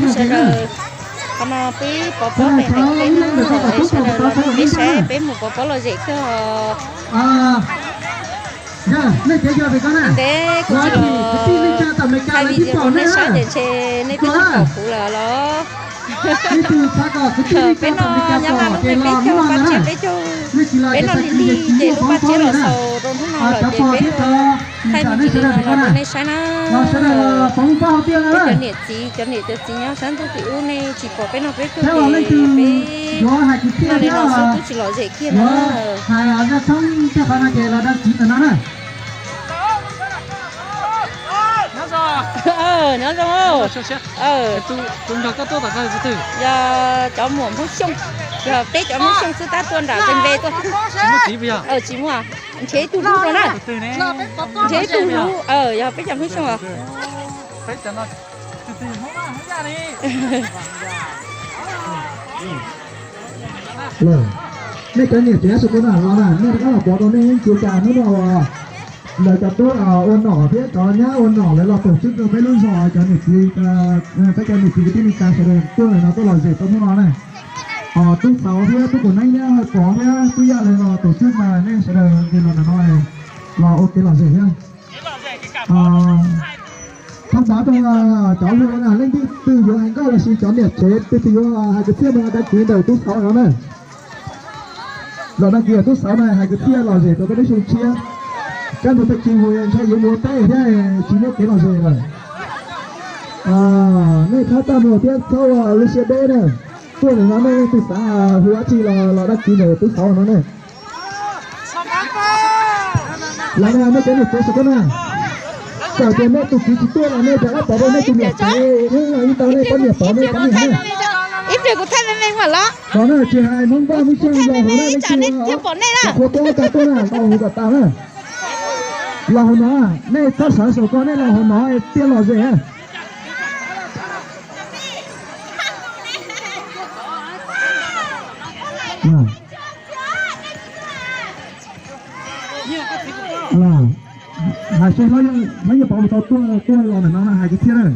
Sawv daws, qhov no peb pov pob pem hauv teb no, sawv daws los nrog peb saib, peb mus pov pob lom zem kawg os. Ntev kuv tsis los thaij video rau nej saib ces ntshe nej twb tsis pom kuv lawm los. Peb no nyob Vaj Loog peb caug paj tsib peb caug, peb noj lig lig ces lub paj tsib los xaus rau hnub no lawm ces peb thaij me ntsis li no los rau nej saib na. Peb cov niam txiv, cov niam cov txiv nyob sab ntuj tim ub nej tsis pom peb noj peb caug ces peb noj li no xwb twb tsis lom zem kiag na. Nyob zoo, yog cov muam Hmoob Xyooj, yog peb cov Hmoob Xyooj xwb tab tuaj nram nqe npe tuaj. Tsis muaj, nrhiav ib tug hlub rau na. Nrhiav ib tug hlub, yog peb cov Hmoob Xyooj os. Nej cov niam tsev sawv daws na, los na, nej rov qab los pov rau nej ib ntsis cas hnub no lawv cov tub ua nom thiab cov nyab ua nom lawv los pawg tswb rau peb lub zos, cov niam txiv, peb cov niam txiv kwv tij neej tsa sawv daws tuaj no tuaj lom zem rau hnub no na. Tub Xauv thiab tub Kaum Neeb thiab Hawj Pov thiab tub Yaj lawv los pawg tswb mas nej sawv daws nqis los ntawm no los ua kev lom zem thiab. Thov pov rau cov hluas na, leej twg twg yuav hais nkauj los sis cov niam tsev twg twg yuav hais kwv txhiaj mas dag kiv ntawm tub Xauv no na. Los dag kiv ntawm tub Xauv na, hais kwv txhiaj lom zem rau peb lub xyoo tshiab. Kab ntug peb tsis mus ntshai yuav mus teb thiab tsis muaj kev lom zem lawm. Nej txhob txaj muag thiab txhob ua lub siab deb na. Tuaj ntawm no nej leej twg xav hu dab tsi los dag kiv ntawm tub Xauv no na. Los nej cov niam tsev sawv daws na, txawm tias nej tus txiv tsis tuaj los nej rov qab pov rau nej tus niam tsev, ib tau nej poj niam pov nej cov niam na. Ib pliag kuv thaij me me mas los. Los na, tsis hais Hmoob Vaj Hmoob Xyooj los hauv na, nej tsis ua qhua tuaj tag tuaj na, los hauv kom tas na. Los hauv no, nej txhob sawv saum ko, nej los hauv no thiaj lom zem. Hais seb hlob Yaj Pov tau tuaj tuaj los ntawm no hais kwv txhiaj na.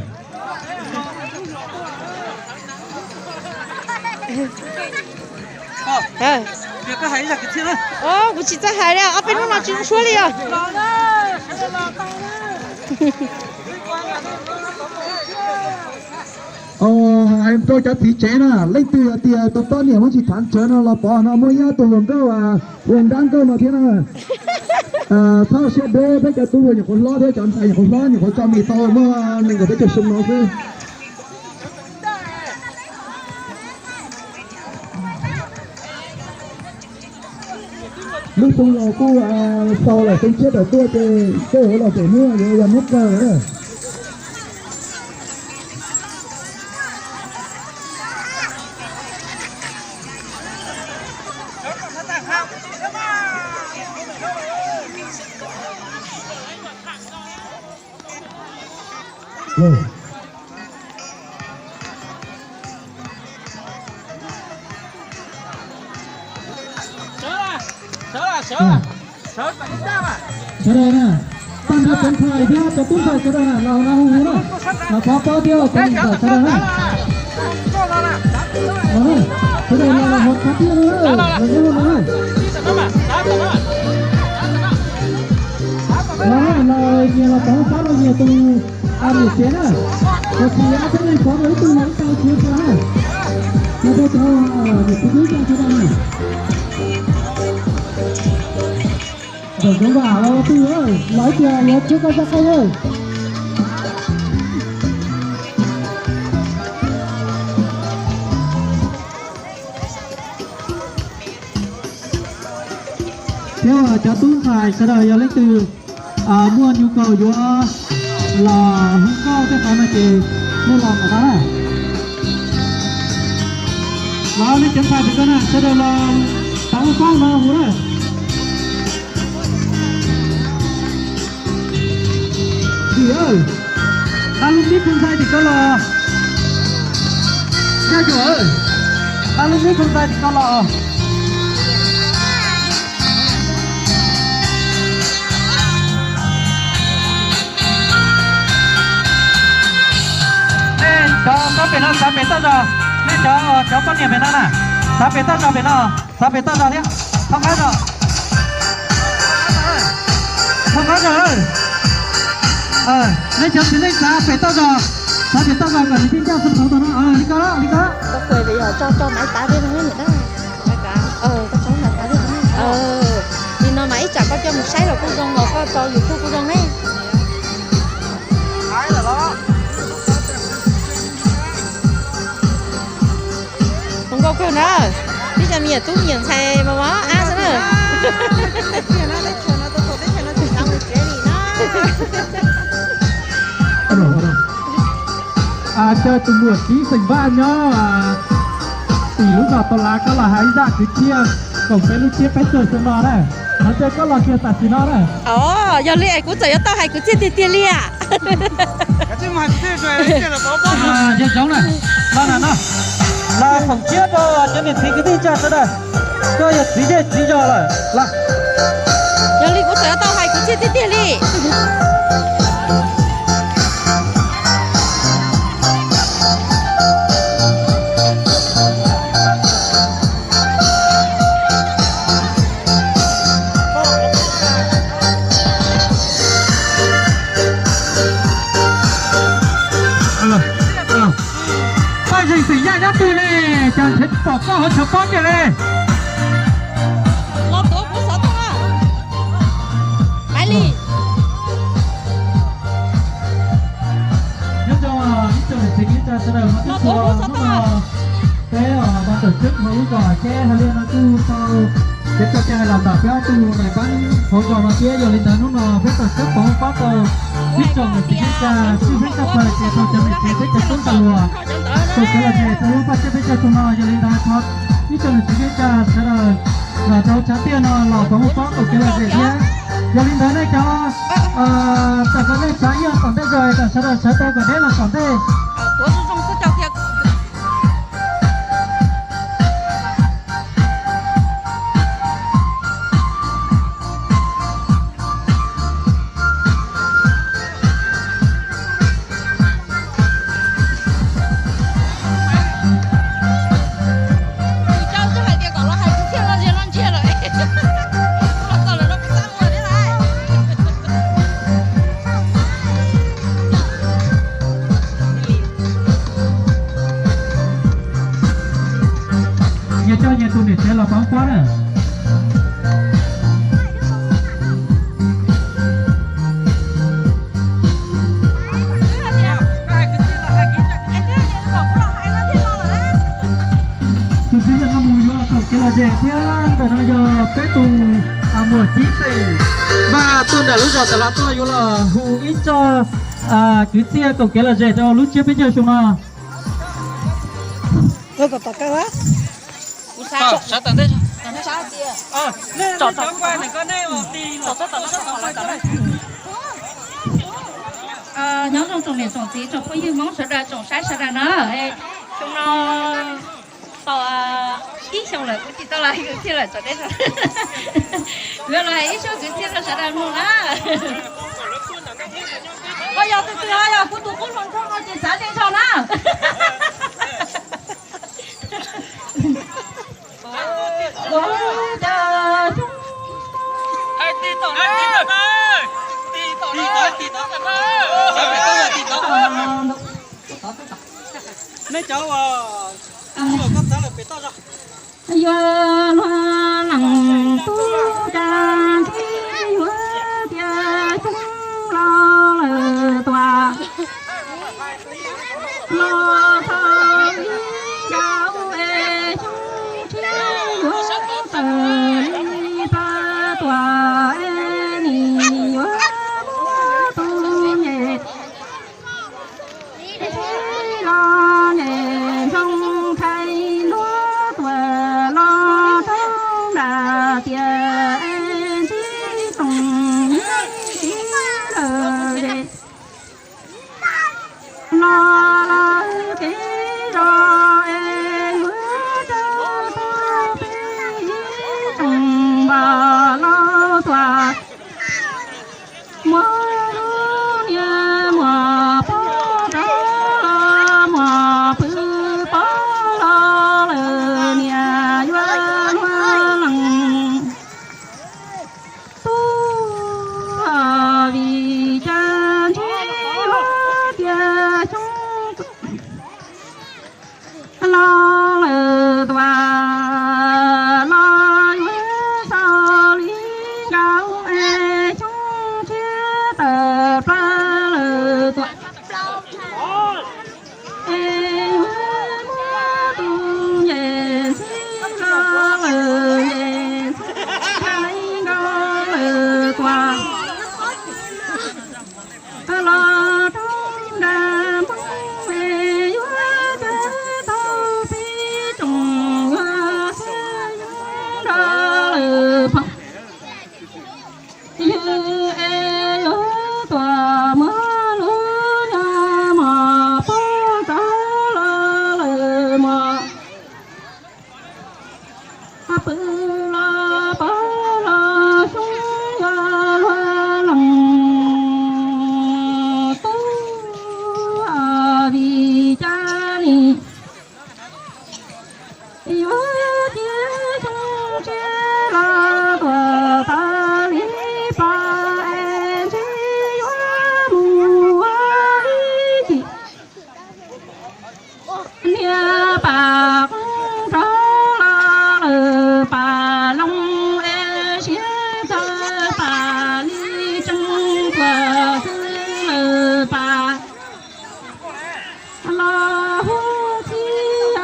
Kuv tsis txawj hais li, ob peb hnub no tsis zoo suab li os. Hais rau cov txiv tsev na, leej twg hais tias tus poj niam muab tsis thav tsawv no los pov no, muaj ib tug hluas nkauj ua nrab nkauj no thiab na. Txhob siab deb, peb cov tub hluas nyuam qhuav hlob thiab cov ntxhais nyuam qhuav hlob nyuam qhuav tso mis tau muaj nees nkaum peb caug xyoo no xwb. Lub xyoo los kuj xaus lawm, xyoo tshiab tawm tuaj ces tej zaum los pem hnub yuav yog hnub kawg lawm. Sawv daws na, tag nrho cov ntxhais thiab cov tub ntxhais sawv daws na, los no hu hu na, los pov pob thiab cov ntxhais sawv daws na. Sawv daws los los hauv qhov tiaj no, los nyob no na. Los los nyias los pov pob rau nyias tus niam tsev na. Tiam sis ob peb leeg pov rau ib tug los ib tau tsis ua cas na. Los rau cov niam txiv kwv tij sawv daws na. Ntawm cov vam los twg los ib tias yuav tshiab koj zaj qaib na. Thiab cov tub ntxhais sawv daws yog leej twg muaj nhu cầu yuav los hu nkauj tej qhov no ces nej los ntawm no na. Los nej cov ntxhais tim ko na, sawv daws los tau hu nkauj no hu na. Vim, tau lub mib tus ntxhais tim ko los. Yaj Yuam, tau lub mib tus ntxhais tim ko los. Nej cov pab Pem no xav pem toj zog, nej cov, cov poj niam pem no na, xav pem toj zog pem no, xav pem toj zog thiab, thov qab zog, thov qab zog. Nej cov txiv neej xav pem toj zog, xav pem toj zog kom niam tij ncaj xwb tau no, li ko, li ko. Li no mas ib tsam koj coj mus saib los kuj zoo, los koj tso YouTube kuj zoo ne. Zoo nkauj kawg na, tib cov me nyuam tub me nyuam ntxhais mas mos ab xwb na. Caw tus muam txiv xeem Vaj nyob tim lub zos Tau Lav, koj los hais ib zaj kwv txhiaj koom peb lub tsiab peb caug xyoo no na. Thov caw koj los kiag tam sim no na. Yog li es kuv txawm yuav tau hais kwv txhiaj tiag tiag li as. Yog zoo na, los na no, los koom tsiab rau cov niam txiv kwv tij neej tsa sawv daws. Koj yog txiv zej txiv zos lawm los. Yog li kuv txawm yuav tau hais kwv txhiaj tiag tiag li. Paj Zeeg xeem Yaj nyob twg li? Cas nrhiav tsis pom koj hauv cov pob tiag li? Los tuav kuv xov tooj na. Maiv Lis. Nyob zoo ib tsoom niam txiv kwv tij sawv daws, los tuav kuv xov tooj na. Peb mas tawm tswb hauv lub zos Ceb Hais Liaj no kuj tau kev tso cai los ntawm peb ob tug nais npab hauv zos no thiab. Yog li ntawd hnub no peb tawm tswb pov pob rau ib tsoom niam txiv kwv tij sawv daws, txij peb tshaj plaws ces tau cov niam txiv peb cov tub ntawd los koom kev lom zem rau lub paj tsiab peb caug xyoo no. Yog li ntawd thov ib tsoom niam txiv kwv tij sawv daws los rau tshav tiaj no los pov pob koom kev lom zem thiab. Yog li ntawd nej cov, tam sim no nej sawv ib los tom ntej zog, kom sawv daws sawv tau kom deb los tom ntej. Nyias coj nyias tus niam tsev los pov pob na. Tus txiv yog no mus yuav los koom kev lom zem thiab. Ntawm no yog peb tus muam txiv xeem Vaj tuaj ntawm lub zos Tau Lav tuaj yuav los hu ib tsoom kwv tij koom kev lom zem rau lub tsiab peb caug xyoo no. Nyob zoo tsoom niam tsoom txiv tsoom phooj ywg Hmoob sawv daws, tsoom saib sawv daws na. Xyoo no tau ib xyoos lawm kuv tsis tau los hais kwv txhiaj lawm, txawm deb, kuv yuav los hais ib suab kwv txhiaj rau sawv daws mloog na. Ho yog tus twg ho yog kuv tus qub hluas nraug no ces xav ze zog na. Nej cov uas koj txav lawm pem toj zog. Yuav luag leej tub, cas ntshe yuav tias xyoo los lawm tuaj, los txog ib ncaus es xyoo tshiab yuav tawm li pab tuaj es nim yuav muab tus nyem los nyem zoo khai luag tuaj los rau nram Niag pam qoob rov los lawm pam loo es siab txawv pam li tseeb tuam xwb lawm pam los hu txij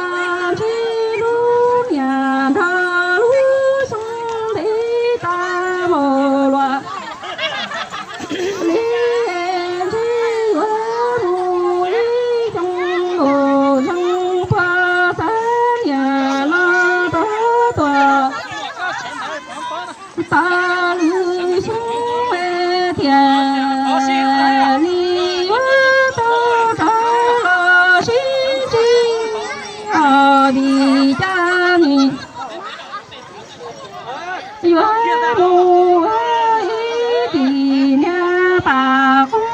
ntsig lub niam nrog lub xyoo ntev tag npaum luaj. Li ntsig yuav mus ib xyoo nkaum xyoo puag xav niam los rov tuaj. Tau lwm xyoo tiag li yuav tau rov los sib ntsib os vim cas nim yuav mus ib tim niag pam qoob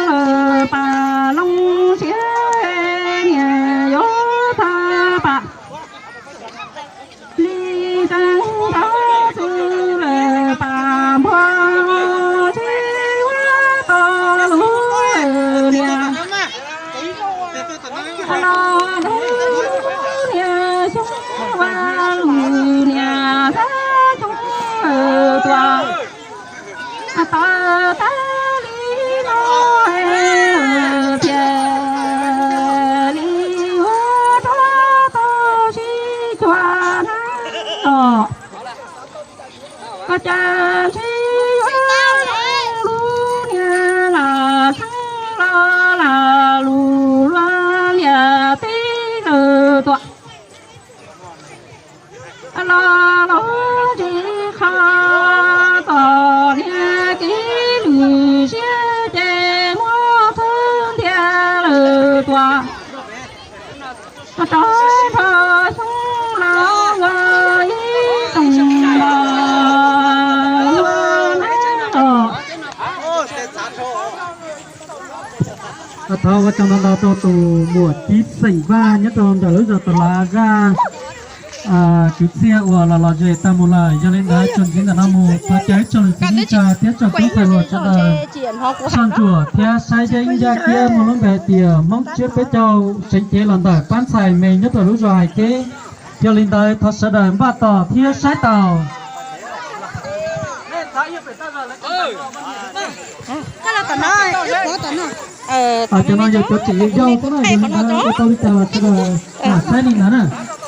los lawm pam loo siab niam yuav tag pam li tseeb tau txwv lawm pam npua tsis ua tau lub niam los lub niam xyoo ua lub niam xab xyoo tuaj. Tau tas li no thiaj li ua rau tau sib cuag na os. Koj cas ntshe yuav lub niag lam xeeb los lam lus luag liam teb lawm tuaj. Los los tsis qhov tom niag kev lwm siab ces muab thawb ntiag lawm tuaj. Rov nrho xyoo los ua ib xyoo los ua na los. Thov ua tsaug ntau ntau rau tus muam Cib Xeem Vaj nyob rau ntawm lub zos Tav Lav Zaj, kwv txhiaj uas los lom zem tag mus lawm. Yog li ntawd txuas ntxiv ntawm no mus thov caw ib tsoom niam txiv neej tsa thiab tsoom tub ntxhais hluas sawv daws soj ntsuam thiab saib ncaj ib ncaj kiab muaj lub npe hais tias Hmoob Tsiab Peb Caug Seev Cev los ntawm pab ntxhais me nyob rau lub zos Hais Keb. Yog li ntawd thov sawv daws npaj tos thiab saib taus. Cov no yog cov tseem yau xwb na, yog li ntawd ua tau li cas los sawv daws mam saib li ntawd na.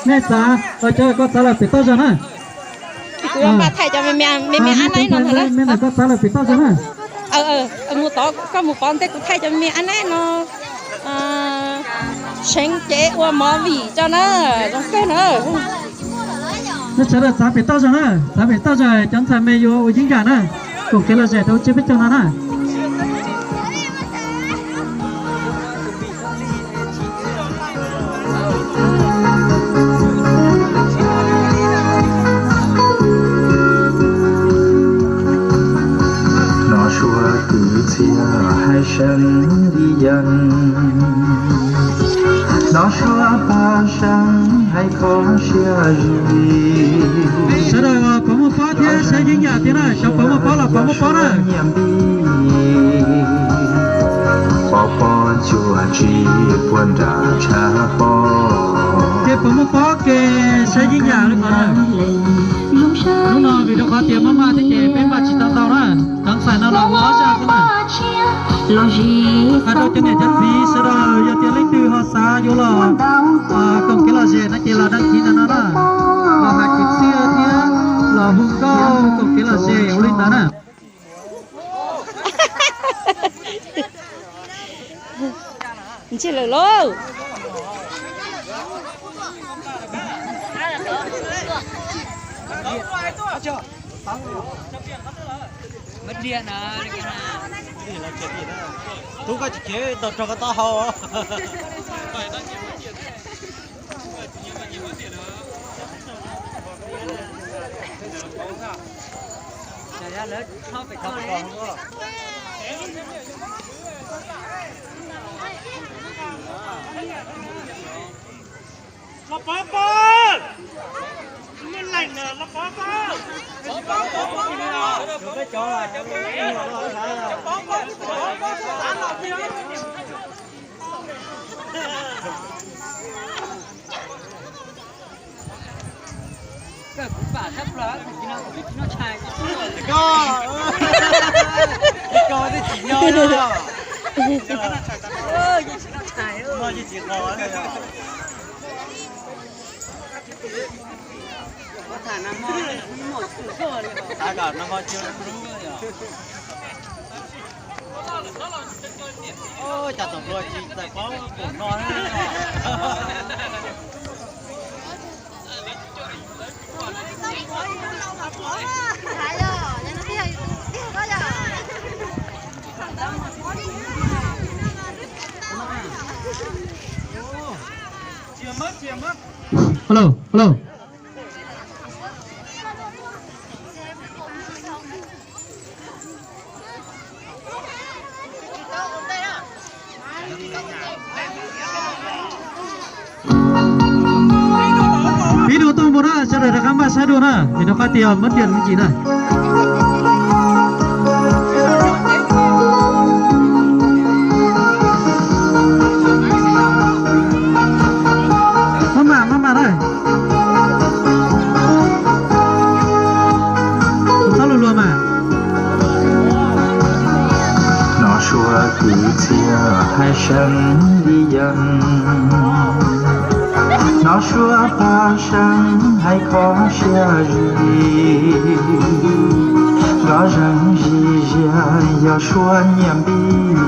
Nej xav, cov koj xav lawm pem toj zog na. Nej ntawm koj xav lawm pem toj zog na. Koj mus pov ntej kuv thaij cov me me ab neb no. Seev Cev ua movie tso na, zoo kawg na. Nej sawv daws xav pem toj zog na, xav pem toj zog cov ntxhais me yuav ua yeeb yam na, koom kev lom zem rau tsiab peb caug no na. Nov suav kwv txhiaj hais seev li yees, nov suav pab seev hais kho siab zis. Sawv daws uas puas muaj pob thiab saib yeeb yam thiab na, xyov puas muaj pob los puas muaj pob na. Nyiam npib pov pob cuam tsis puag nram tshav pob. Ces puas muaj pob ke saib yeeb yam li qhov na. Hnub no vim rau qhov tias maj maj thiab ces peb npaj tsis tau ntau na, cov ntxhais no los ua ob zaj xwb na. Hais rau cov niam cov txiv sawv daws yog tias leej twg ho xav yuav los koom kev lom zem no ces los đăng ký ntawm no na, los hais kwv txhiaj thiab los hu nkauj koom kev lom zem ua li ntawd na. Ntsej lawm lauj. Tub koj tsis khiav tau rau koj taub hau. Los pov pob, muaj leej na, los pov pob. Cas txom pluas tsis txawj paub pom no. Hello, hello. Ib tug tuaj mus na, sawv daws rov qab npaj saib dua na, vim rov qab tias muab tiam me ntsis na. Maj mam, maj mam na. Txhob luag luag mas. Nov suav kwv txhiaj hais seev li yees, nov suav paj seev hais kho siab zis, nkawd zeeg zis ziag yog suav nyiaj npib,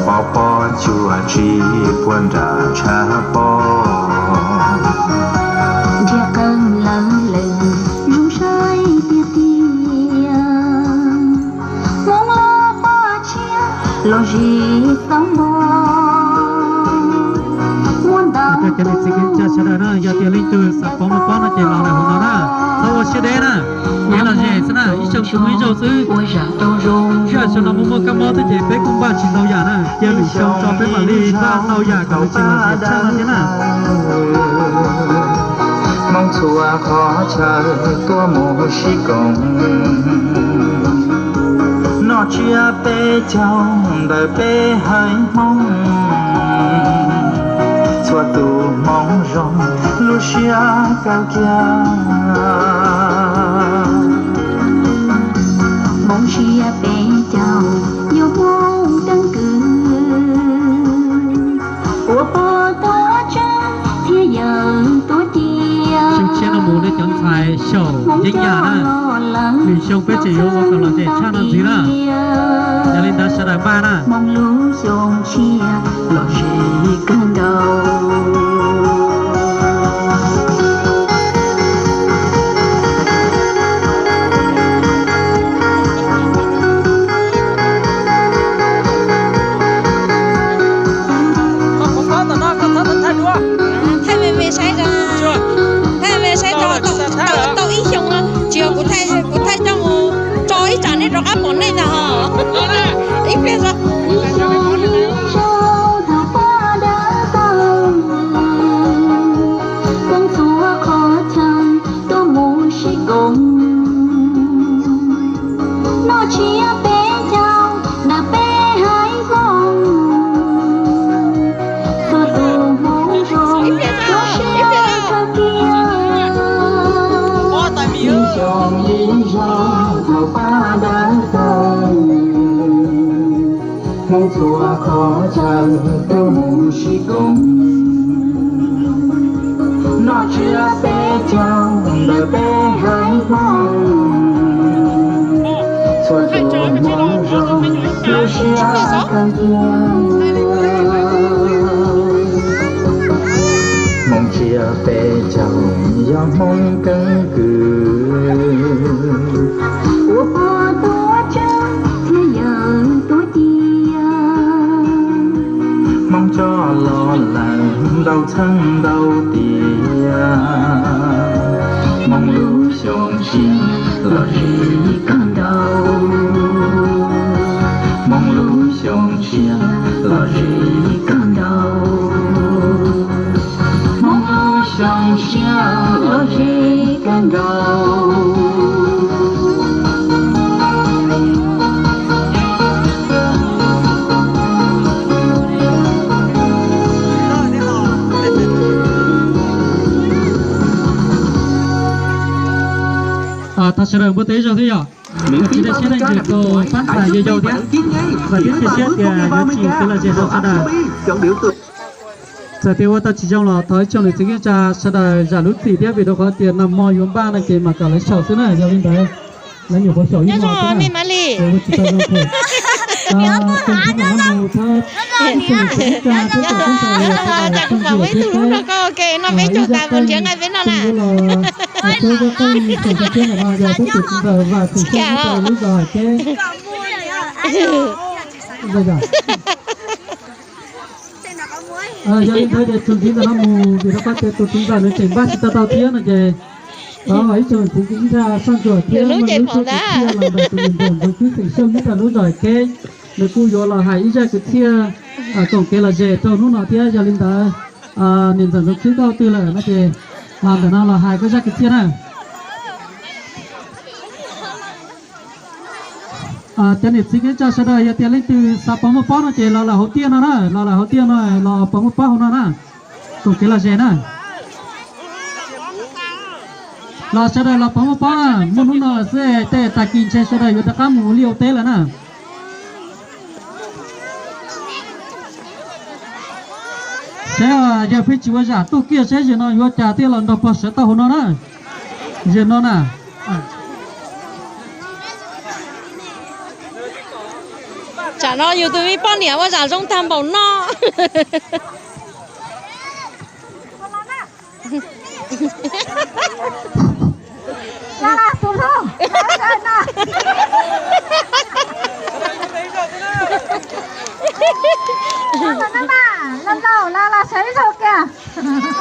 pov pob cuam tsis puag nram tshav pob. Nrhiav qee lawv lees zoo saib tiag tiag, Hmoob lub paj tshiab los zis tau npog. Muaj ntau tus sawv daws na, yog tias leej twg xav paub muaj pob no ces los rau hauv no na, txhob ua siab deb na, kev lom zem xwb na, ib xyoo xyoo ib zaug xwb. Zaj xyoo no muaj muaj kab mob xwb ces peb kuj npaj tsis ntau yam na, cia lwm xyoo tso peb mam li npaj ntau yam kom nws tsis lom zem tshaj no thiab na. Hmoob txhua qhov chaw tuaj mus sib koom, noj tsiab peb caug ntawm peb haiv Hmoob. Txhua tus Hmoob zoo lub siab kawg kiag. Hmoob tsiab peb caug yog Hmoob keeb kwm, ua pog tuav tseeb thiab yawm tuav ci. Xyoo tshiab no mus nej cov ntxhais xyaum yeeb yam na, lwm xyoo peb tseem yuav ua kom lom zem tshaj no ntxiv na. Yog li ntawd sawv daws npaj na. Hmoob lub xyoo tshiab lom zem kawg nkaus. Thaij me me saib, thaij me saib, tau ib xyoo tsis yog kuv thaij, kuv thaij coj mus tso ib tsam nej rov qab pom nej ntag os. Ib pliag tso. Ib xyoo ib zaug thaum paj dawb paug, Hmoob txhua qhov chaw tuaj mus sib koom, noj tsiab peb caug ntawm peb haiv Hmoob. Txhua tus Hmoob zoo lub siab kawg kiag. Ib xyoo ib zaug thaum paj dawb paug, Hmoob txhua qhov chaw tuaj mus sib koom, noj tsiab peb caug ntawm peb haiv Hmoob. Txhua tus Hmoob zoo lub siab kawg kiag. Hmoob tsiab peb caug yog Hmoob keeb kwm, ua pog tuav tseeb thiab yawm tuav ci. Hmoob coj los lawm ntau txheej ntau tiam, Hmoob lub xyoo tshiab lom zem kawg nkaus. Hmoob lub xyoo tshiab lom zem kawg nkaus. Hmoob lub xyoo tshiab lom zem kawg nkaus. Sawv daws npua teb zog thiab yom, tsis dej siab neej tsis tau pab ntxhais yau yau thiab, vam thiab cia siab tias yuav tsis kev lom zem rau sawv daws. Txawm tias ua tau tsis zoo los thov ib tsoom niam txiv kwv tij sawv daws zam lub txim thiab, vim rau qhov tias nag hmo yuav npaj no ces mam kom lawv xyaum xwb na. Yog li ntawd lawv nyuam qhuav xyaum ib hmo xwb na, ua tsis tau zoo thiab. Tus ntawm no mus thab ib tsoom niam txiv kwv tij thiab tsoom phooj ywg sawv daws, ib zaj qeej tus yuav los ua tub zaj qeej txaus tus thiab ntawm no yog tab tus txiv ntxawm Vam Xeem Xyooj nyob rau lub zos Haim Keb. Yog li ntawd ces txuas ntxiv ntawm no mus, vim rau qhov tias tus txiv ntxawm nws tseem npaj tsis tau tau thiab no ces thov ib tsoom niam txiv kwv tij soj ntsuam thiab muaj lub caij lub nyoog los ntawm tus niam ntxawm Ntxoov Khwb Xeem Xyooj nyob rau lub zos Haim Keb, nws kuj yuav los hais ib zaj kwv txhiaj koom kev lom zem rau hnub no thiab. Yog li ntawd, niam ntxawm Ntxoov Khwb koj twg lawm no ces los ntawm no los hais koj zaj kwv txhiaj na. Cov niam txiv kwv tij sawv daws yog tias leej twg xav pov muaj pob no ces los lawm hauv tiaj no na, los lawm hauv tiaj no los pov muaj pob hauv no na, koom kev lom zem na. Los sawv daws los pov muaj pob na, muaj hnub no lawm xwb tej tag kis ntshe sawv daws yuav rov qab mus ua liaj ua teb lawm na. Saib yawg pheej tsis ua zam tuaj kiag saib zaum no yuav cas thiaj los nrog pog sawv tau hauv no na. Zaum no na. Tsam no yus tus me poj niam ua zam zoo tag npaum no.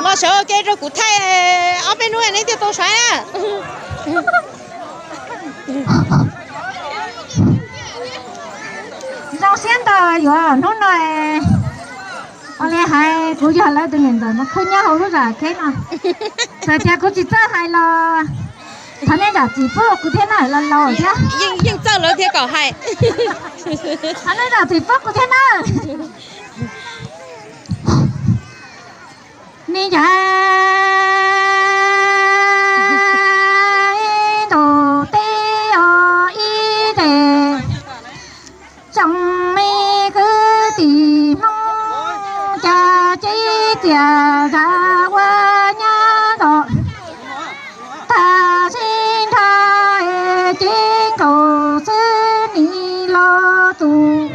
Los sawv ua ke rau kuv thaij ob peb hnub neb thiaj tau saib na. Zoo siab ntau yuav hnub no. Ua li hais kuv yog lawv tus niam ntxawm no khwb nyob hauv lub zos Keb no. Txawm tias kuv tsis txawj hais los thov nej zam txim pub kuv thiab na, los laus thiab. Yeej txawj lawv thiab kom hais. Thov nej zam txim pub kuv thiab na. Me ntxhais ntuj teb os ib teg, tsoom me kwv tij Hmoob cas txij txias zam ua nyab nkaus, tag sib nrhab ces nkaus xwb nim los tus.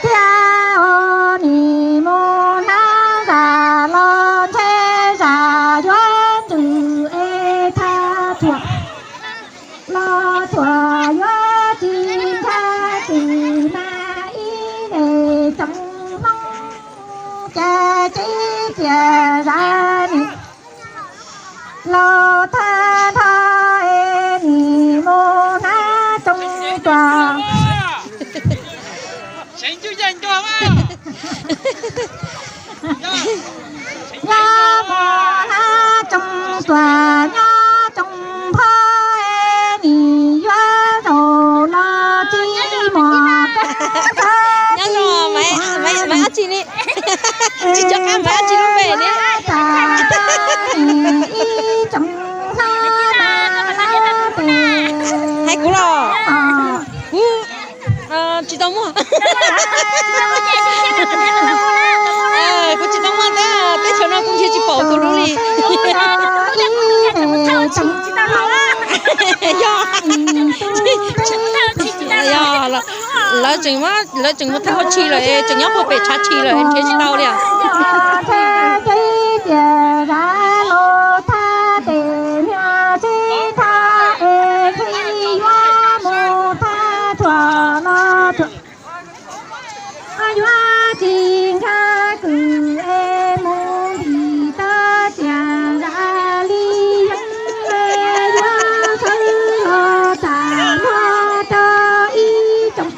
Tiag os nim mus hnab zam los ntshe zam yuav ntws es thaj thuam los thuam yuav tsis ntshaw tsis mas ib tsoom Hmoob cas txij txias zam nim los thaj nrho es nim mus hnab tsoo tuag. Nyob mus hnab tsoo tuag nyob tsoo phob es nim yuav zaum los tsis muaj peb. Nyob zoo maiv Ab Tsi ne, tsis nco qab maiv Ab Tsi lub npe ne. Hais kuv los? Kuv tsis tau muaj. Kuv tsis tau muaj ntag, teb chaws no kuv nrhiav tsis pom tus hlub li. Yog, yog, lawv tseem, lawv tseem mus thaj hauv tshis lawm, tseem nyob puag pem tshav tshis lawm, nrhiav tsis tau li. Yuav tsis nkag kws es mus ntim tau tias zam li yeeb es yuav sawv los txam muag rau ib tsoom,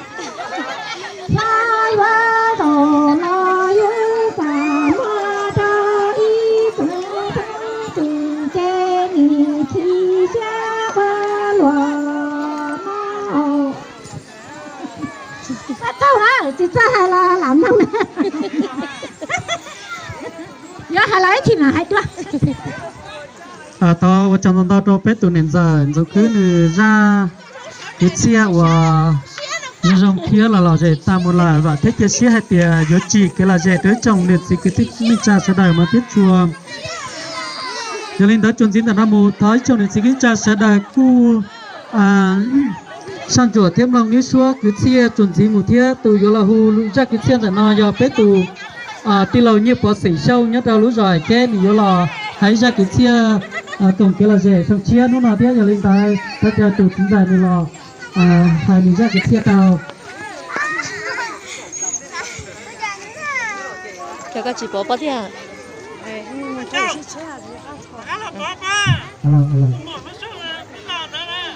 yuav, yuav zaum los yuav txam muag rau ib tsoom phooj ywg ces nim chim siab ua luaj no. Txawj txawj na, tsis txawj hais los lam mloog na. Yuav hais los ib chim mam hais dua. Thov ua tsaug ntau ntau rau peb tus niam ntxawm Ntxoov Khwb nws zaj kwv txhiaj uas zoo zoo thiab los lom zem tag mus lawm, vam thiab cia siab hais tias yuav tsim kev lom zem rau ib tsoom niam txiv kwv tij neej tsa sawv daws mas thiab tshua. Yog li ntawd txuas ntxiv ntawm no mus thov ib tsoom niam txiv kwv tij neej tsa sawv daws kuj saj ntsuam thiab mloog ib suab kwv txhiaj txuas ntxiv mus thiab. Tus yuav los hu zaj kwv txhiaj ntawm no yog peb tus tij laug Nyiaj Pov xeem Xyooj nyob rau lub zos Hais Keb, nws yuav los hais zaj kwv txhiaj koom kev lom zem xyoo tshiab hnub no thiab. Yog li ntawd thov caw tus txiv ntxawm nws los hais nws zaj kwv txhiaj tau. Cov koj tsis pov pob thiab.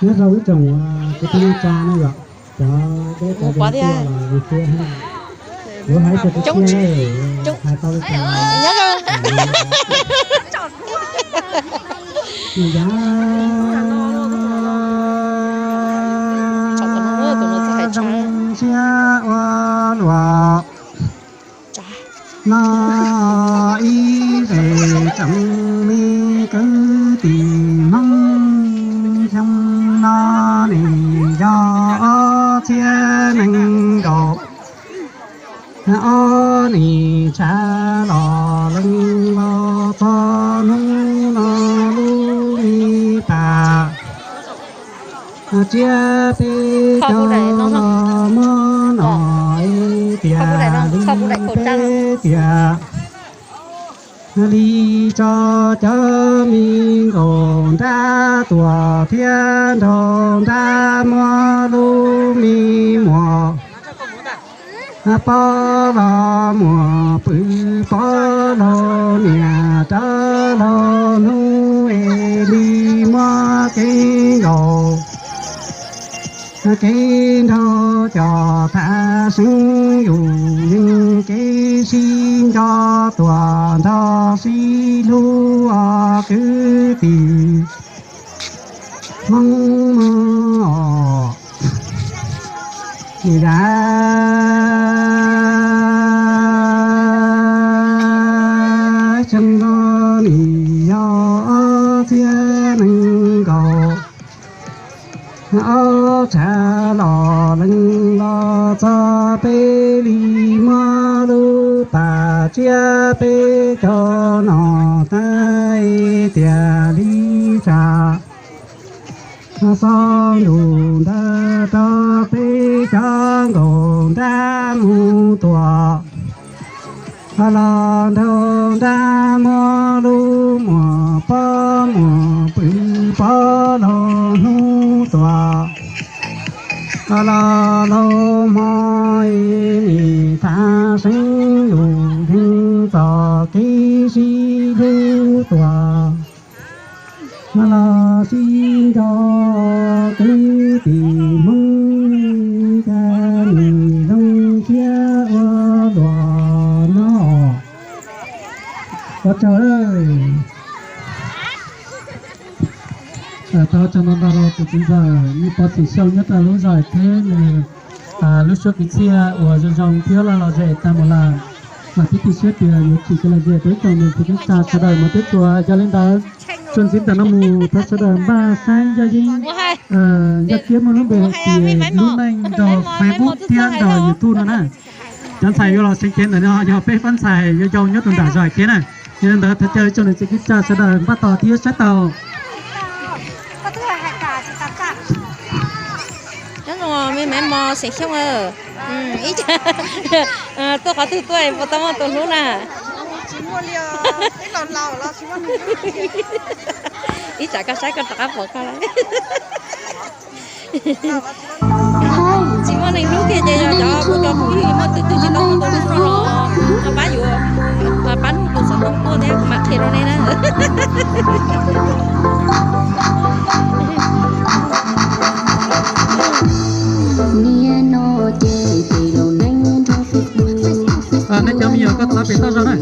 Nyob zoo ib tsoom kwv tij neej tsa no yom, cov deb cov zoo tuaj los zoo siab, yuav hais txog kwv txhiaj, hais tau li cas nws yog zoo siab ua luaj. No ib zej tsoom me kwv tij Hmoob, xyoo no nws yog ob txhiab nees nkaum ob, nws tshav los lees los txog hnub no lub me pas tsiab peb caug los muab no tias li peb tias li tso cov me nkaus nrab tuaj thiab nraug nrab muab lub me muam pob los muam pw pob laug niam rov laug hnub es li muab kev nkaus kev nraug coj tag seeb yus yeej kev sib nco tuaj nrog sib hlub os kwv tij Hmoob os. Nws yog xyoo no nws yog ob txhiab nees nkaum ob, tshav los lees los txog peb li muab lub pas tsiab peb caug no tag tias li tsam xo ntus ntawd rau peb cov nkaus nrab mus tuaj los nraug nrab muab lub muam pob muam pw pob laug hnub tuaj los laug hmo nim tag seeb yus yeej txoj kev sib hlub tuaj los sib nco kwv tij Hmoob, cas nws zoo siab ua luaj no. Ua tsaug. Thov tsaug ntau ntau rau tus txiv ntxawm Nyiaj Pov xeem Xyooj nyob rau lub zos Hais Keb, nws lub suab kwv txhiaj uas zoo zoo thiab lom lom zem tag mus lawm, mas peb cia siab tias yuav tsim kev lom zem rau ib tsoom niam txiv kwv tij sawv daws mas thiab tshua. Yog li ntawd txuas ntxiv ntawm no mus thov sawv daws npaj saib Ncaj Yeeb, Ncaj Kiab muaj lub npe hais tias Hlub Neej nrog Facebook thiab nrog YouTube no na. Cov ntxhais yuav los seev cev ntawm no yog peb pab ntxhais yau yau nyob rau nram zos Hais Keb na. Yog li ntawd thov caw ib tsoom niam txiv kwv tij sawv daws npaj tos thiab saib tau. Nyob zoo me maiv mos xeem Xyooj, tuaj qhov twg tuaj puas tau muaj tus hlub na? Ib tsam koj saib koj rov qab pom koj lawm. Tsis muaj neeg hlub kiag ces yog cov kuv cov phooj ywg muaj twg twg tsis tau muaj tus hlub no los pab yuav, pab nug tus xov tooj tuaj thiab kuv mam qhia rau nej na. Nej cov me nyuam koj txav pem toj zog na.